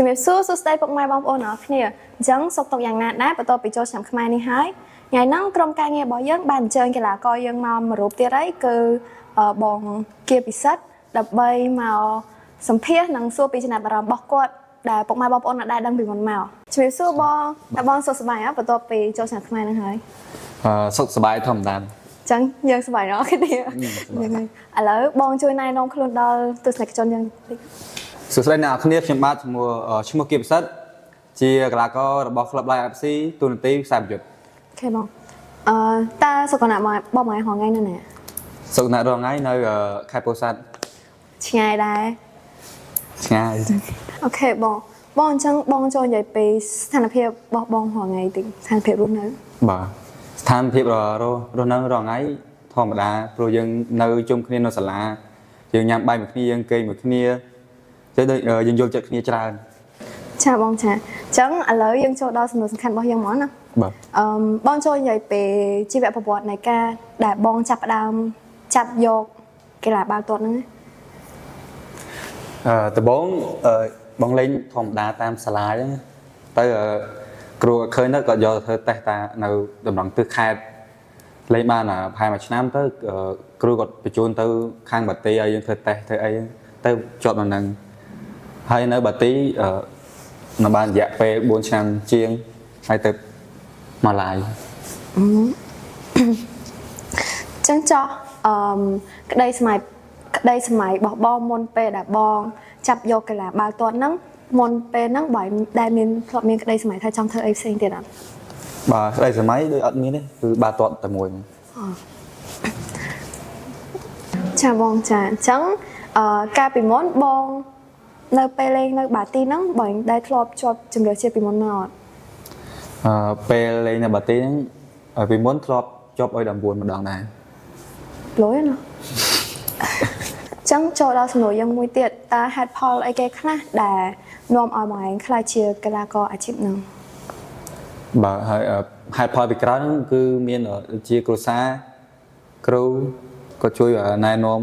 រាបសួរសួស្តីពុកម៉ែបងប្អូនទាំងអស់គ្នា។អញ្ចឹងសុខទុក្ខយ៉ាងណាដែរបន្ទាប់ពីចូលឆ្នាំខ្មែរនេះហើយថ្ងៃហ្នឹងក្រុមការងាររបស់យើងបានអញ្ជើញកីឡាករយើងមកមួយរូបទៀតហើយគឺបងគាពិសិដ្ឋដើម្បីមកសម្ភាសនិងសួរពីចំណាប់អារម្មណ៍របស់គាត់ដែលពុកម៉ែបងប្អូនអាចដឹងពីមុនមកជំរាបសួរបងតើបងសុខសប្បាយអត់បន្ទាប់ពីចូលឆ្នាំខ្មែរហ្នឹងហើយ? សុខសប្បាយធម្មតា។ អញ្ចឹងយើងសប្បាយដល់គ្នាហ្នឹងហើយឥឡូវបងជួយណែនាំខ្លួនដល់ទស្សនិកជនយើងតិច។ សួស្តីអ្នកនរគ្នាខ្ញុំបាទឈ្មោះគៀពិសិដ្ឋជាកីឡាកររបស់ Club Lion FC តួនាទីខ្សែប្រយុទ្ធ។ OK បងតើសុខណៈបងបងមួយហងៃនៅណា? សុខណៈរងថ្ងៃនៅខេត្តពោធិ៍សាត់។ ឆ្ងាយដែរ។ ឆ្ងាយ។ OK បងបងអញ្ចឹងបងចូលនិយាយពីស្ថានភាពរបស់បងរាល់ថ្ងៃតិចស្ថានភាពរស់នៅ។ បាទស្ថានភាពររស់នៅរងថ្ងៃធម្មតាព្រោះយើងនៅជុំគ្នានៅសាលាយើងញ៉ាំបាយមួយគ្នាយើងគេងមួយគ្នាចឹងដូចយើងយល់ចិត្តគ្នាច្រើន។ ចាបងចាអញ្ចឹងឥឡូវយើងចូលដល់សំណួរសំខាន់របស់យើងហ្មងណា។ បាទ។ បងចូលនិយាយពីជីវប្រវត្តិនៃការដែលបងចាប់ផ្ដើមចាប់យកកីឡាបាល់ទាត់ហ្នឹងណា។ ដំបូងបងលេងធម្មតាតាមសាលាអញ្ចឹងទៅគ្រូឃើញទៅក៏យកទៅធ្វើតេស្តតានៅតំណងទិសខេត្តលេងបានប្រហែលមួយឆ្នាំទៅគ្រូគាត់បញ្ជូនទៅខាងបាទីឲ្យយើងធ្វើតេស្តធ្វើអីទៅជាប់នៅហ្នឹងហើយនៅបាទីនៅបានរយៈពេល4ឆ្នាំជាងហើយទៅមកឡាយ។ អញ្ចឹងចោះអឺក្តីសម័យក្តីសម័យរបស់បងមុនពេលដែលបងចាប់យកកីឡាបាល់ទាត់ហ្នឹងមុនពេលហ្នឹងបើដែលមានធ្លាប់មានក្តីសម័យថាចង់ធ្វើអីផ្សេងទៀតអត់? បាទក្តីសម័យដូចអត់មានទេគឺបាល់ទាត់តែមួយហ្មង។ ចាបងចាអញ្ចឹងកាលពីមុនបងនៅពេលលេងនៅបាទីហ្នឹងបងដែលធ្លាប់ជាប់ជម្រើសជាតិពីមុនមកអត់? ពេលលេងនៅបាទីហ្នឹងពីមុនធ្លាប់ជាប់ឲ្យ19ម្ដងដែរ។ លយណាអញ្ចឹងចូលដល់សំណួរយើងមួយទៀតតើហេតុផលអីគេខ្លះដែលនាំឲ្យបងឯងក្លាយជាកីឡាករអាជីពហ្នឹង? បាទហើយហេតុផលពីក្រោយហ្នឹងគឺមានដូចជាគ្រួសារគ្រូក៏ជួយណែនាំ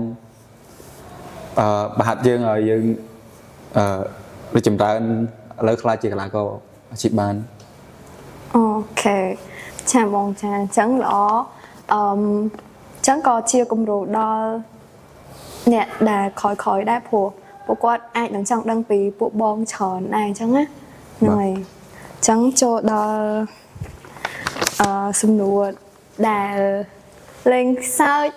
បង្ហាត់យើងឲ្យយើងរីកចម្រើនឥឡូវក្លាយជាកីឡាករអាជីពបាន។ OK ចាបងចាអញ្ចឹងល្អអញ្ចឹងក៏ជាគំរូដល់អ្នកដែលក្រោយៗដែរព្រោះពួកគាត់អាចនឹងចង់ដឹងពីពួកបងច្រើនដែរអញ្ចឹងណាហ្នឹងហើយអញ្ចឹងចូលដល់សំណួរដែលលេងសើច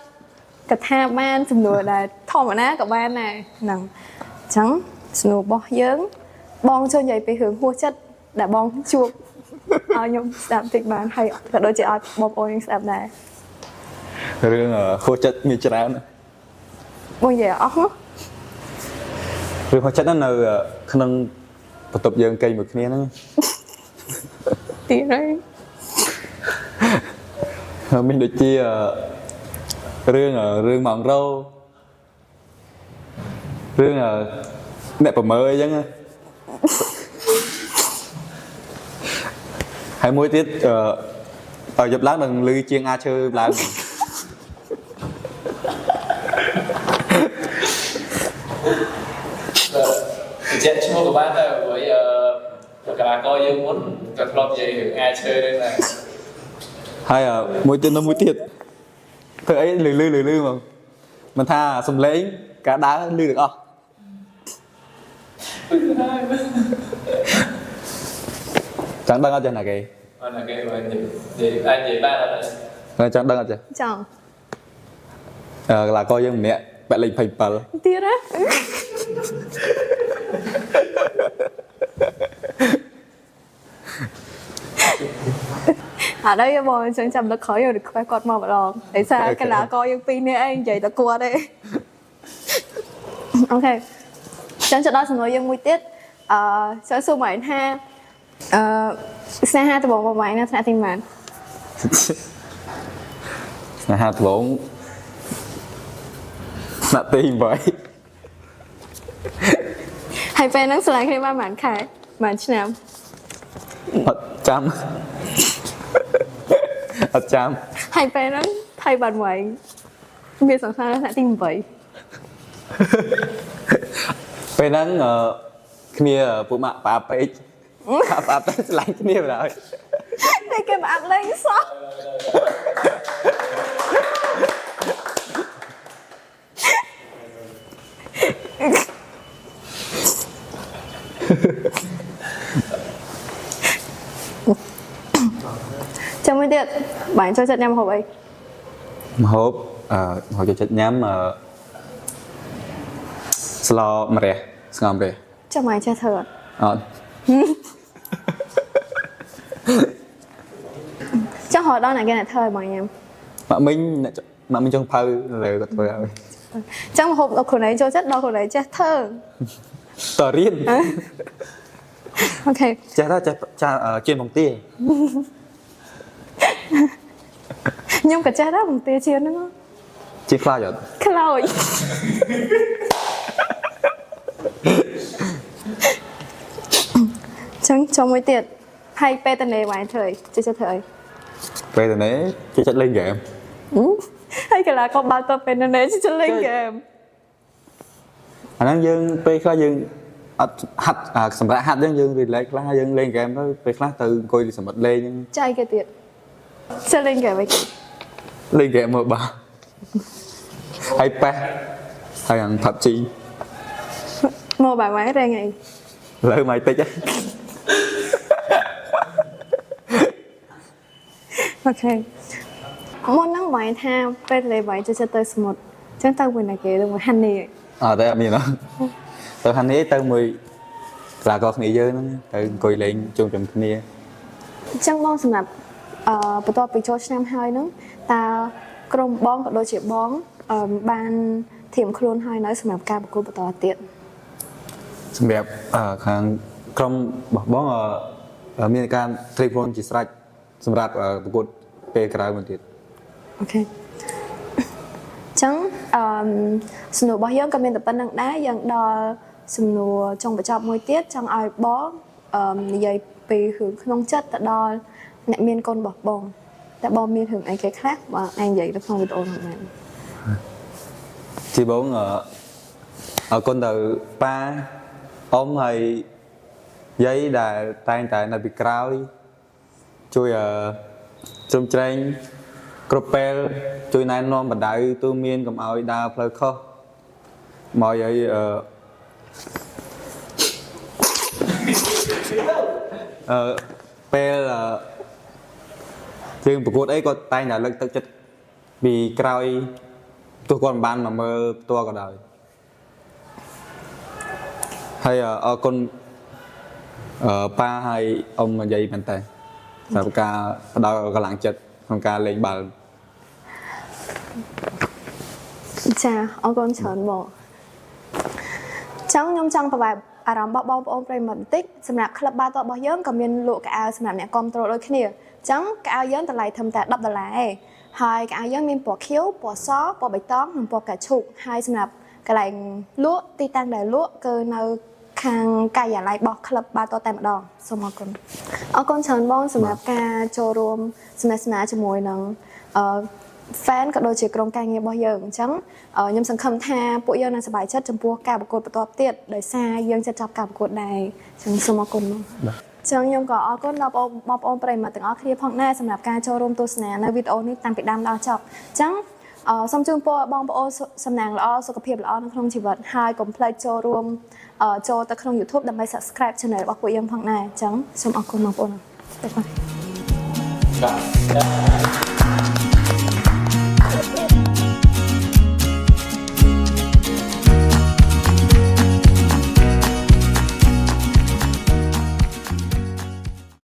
កថាបានសំណួរដែលធម្មតាក៏បានដែរហ្នឹងអញ្ចឹងសំណួររបស់យើង បងចូលនិយាយពីរឿងហួសចិត្តដែលបងជួបឲ្យខ្ញុំស្ដាប់តិចបានហើយក៏ដូចជាឲ្យបងប្អូនយើងស្ដាប់ដែរ។ រឿងហួសចិត្តមានច្រើន។ បងនិយាយអស់មក។ រឿងហួសចិត្តហ្នឹងនៅក្នុងបន្ទប់យើងគេងមួយគ្នាហ្នឹង។ ទៀតហើយ? មានដូចជារឿងរឿងម៉ងរ៉ូរឿងអ្នកប្រមើអីចឹងណាហើយមួយទៀតឲ្យយប់ឡើងនឹងលឺជាងអាឈើឡើង។ បញ្ជាក់ឈ្មោះក៏បានដែរព្រោះកីឡាករយើងមុនក៏ធ្លាប់និយាយរឿងអាឈើរឿងដែរ។ ហើយមួយទៀតនៅមួយទៀតធ្វើអីលឺលឺលឺលឺហ្មងមិនថាសំឡេងការដើរលឺទាំងអស់។ចង់ដឹងអត់ចេះណាគេ? អត់ណាគេបើនិយាយអាចនិយាយបានអត់? ចង់ដឹងអត់ចេះ? ចង់។ កីឡាករយើងម្នាក់ពាក់លេខ27។ ទៀតហ៎? អត់អីបងអញ្ចឹងចាំលើកក្រោយយើង request គាត់មកម្ដងដោយសារកីឡាករយើងពីរនាក់ឯងនិយាយតែគាត់ឯង។ OK អញ្ចឹងចូលដល់សំណួរយើងមួយទៀតចង់សួរមកថាស្នេហាដំបូងបងឯងនៅថ្នាក់ទីប៉ុន្មាន? ស្នេហាដំបូងថ្នាក់ទី8។ ហើយពេលហ្នឹងស្រឡាញ់គ្នាបានប៉ុន្មានខែប៉ុន្មានឆ្នាំ? អត់ចាំអត់ចាំ។ ហើយពេលហ្នឹងថៃបានមកឯងមានសង្សារនៅថ្នាក់ទី8? ពេលហ្នឹង គ្នាពួកម៉ាក់ប៉ាពេកប៉ាទៅឆ្លាញ់គ្នាបណ្ដោយ តែគេមកអាប់លេងសោះចាំមួយទៀតបងចូលចិត្តញ៉ាំម្ហូបអី ម្ហូបអឺម្ហូបចូលចិត្តញ៉ាំអឺស្លម្រះស្ងោរម្រះ ចាំបងចេះធ្វើអត់ អត់ ចង់រកដល់អ្នកគេអ្នកធ្វើឲ្យបងញ៉ាំ ម៉ាក់មីងអ្នកម៉ាក់មីងចុងភៅលើគាត់ធ្វើឲ្យ ចឹងម្ហូបដល់ខ្លួនឯងចូលចិត្តដល់ខ្លួនឯងចេះធ្វើ តរៀន OK ចេះទៅចេះចាជៀនពងទា ខ្ញុំក៏ចេះដែរពងទាជៀនហ្នឹង ជៀនខ្លាចអត់ ខ្លោចចឹងចូលមួយទៀតហើយពេលតនេបងធ្វើអីចេះចេះធ្វើអី ពេលទៅនេះចេះចិត្តលេងហ្គេម ហើយកីឡាករបាល់ទាត់ពេលតនេចេះចេះលេងហ្គេម អាហ្នឹងយើងពេលខ្លះយើងអត់ហាត់អាសម្រាប់ហាត់យើងយើង relax ខ្លះយើងលេងហ្គេមទៅពេលខ្លះទៅអង្គុយសម្បត្តិលេងហ្នឹង ចៃគេទៀតចេះលេងហ្គេមអីគេ លេងហ្គេមមើលបាល់ហើយប៉េះហើយអា PUBG មកបាយម៉ែរែងអី លើមកតិចហ៎ OK មុនហ្នឹងបងថាពេលតនេបងចេះចេះទៅសមុទ្រចឹងទៅមួយណាគេទៅមួយហាន់នី អត់ទេអត់មានទេទៅហានេះទៅមួយកីឡាករគ្នាយើងហ្នឹងទៅអង្គុយលេងជុំជុំគ្នា អញ្ចឹងបងសម្រាប់អឺបន្ទាប់ពីចូលឆ្នាំហើយហ្នឹងតើក្រុមបងក៏ដូចជាបងអឺបានធៀមខ្លួនហើយនៅសម្រាប់ការប្រកួតបន្តទៀត សម្រាប់អឺខាងក្រុមរបស់បងអឺមានការត្រៀមខ្លួនជាស្រេចសម្រាប់អឺប្រកួតពេលក្រោយមកទៀត OK អញ្ចឹងអឺសំណួររបស់យើងក៏មានតែប៉ុណ្្នឹងដែរយើងដល់សំណួរចុងបញ្ចប់មួយទៀតចង់ឲ្យបងអឺនិយាយពីរឿងក្នុងចិត្តទៅដល់អ្នកមានកូនរបស់បងតើបងមានរឿងអីគេខ្លះបើឯងនិយាយនៅក្នុងវីដេអូហ្នឹងបាន ជាបងអឺអរគុណទៅប៉ាអ៊ំហើយយាយដែលតែងតែនៅពីក្រោយជួយអឺជ្រោមជ្រែងគ្រប់ពេលជួយណែនាំបណ្ដៅទូមានកុំឲ្យដើរផ្លូវខុសមកយាយអឺអឺពេលអឺយើងប្រកួតអីក៏តែងតែលើកទឹកចិត្តពីក្រោយ ទោះគាត់មិនបានមកមើលផ្ទាល់ក៏ដោយហើយអរគុណអឺប៉ាហើយអ៊ំនិយាយមែនតើសម្រាប់ការផ្ដល់កម្លាំងចិត្តក្នុងការលេងបាល់ ចាអរគុណច្រើនបងចង់ខ្ញុំចង់ប្រវែអារម្មណ៍របស់បងប្អូនប្រិយមិត្តបន្តិចសម្រាប់ក្លឹបបាល់ទាត់របស់យើងក៏មានលក់កៅអៅសម្រាប់អ្នកគ្រប់គ្រងដូចគ្នាអញ្ចឹងកៅអៅយើងតម្លៃត្រឹមតែ10ដុល្លារឯងហើយកៅអៅយើងមានពណ៌ខៀវពណ៌សពណ៌បៃតងនិងពណ៌កាឈូកហើយសម្រាប់កន្លែងលក់ទីតាំងដែលលក់គឺនៅខាងការិយាល័យរបស់ក្លឹបបាល់ទាត់តែម្ដងសូមអរគុណអរគុណច្រើនបងសម្រាប់ការចូលរួមសំណេះសំណាលជាមួយនឹងអឺ fan ក៏ដូចជាក្រុមការងាររបស់យើងអញ្ចឹងអឺខ្ញុំសង្ឃឹមថាពួកយើងនឹងសប្បាយចិត្តចំពោះការប្រកួតបន្ទាប់ទៀតដោយសារយើងចិត្តចាប់ការប្រកួតដែរអញ្ចឹងសូមអរគុណមកអញ្ចឹងខ្ញុំក៏អរគុណដល់បងបងប្អូនប្រិយមិត្តទាំងអស់គ្នាផងដែរសម្រាប់ការចូលរួមទស្សនានៅវីដេអូនេះតាំងពីដើមដល់ចប់អញ្ចឹងអឺសូមជូនពរឲ្យបងប្អូនសំណាងល្អសុខភាពល្អនៅក្នុងជីវិតហើយកុំភ្លេចចូលរួមអឺចូលទៅក្នុង YouTube ដើម្បី Subscribe Channel របស់ពួកយើងផងដែរអញ្ចឹងសូមអរគុណបងប្អូន bye bye បាទ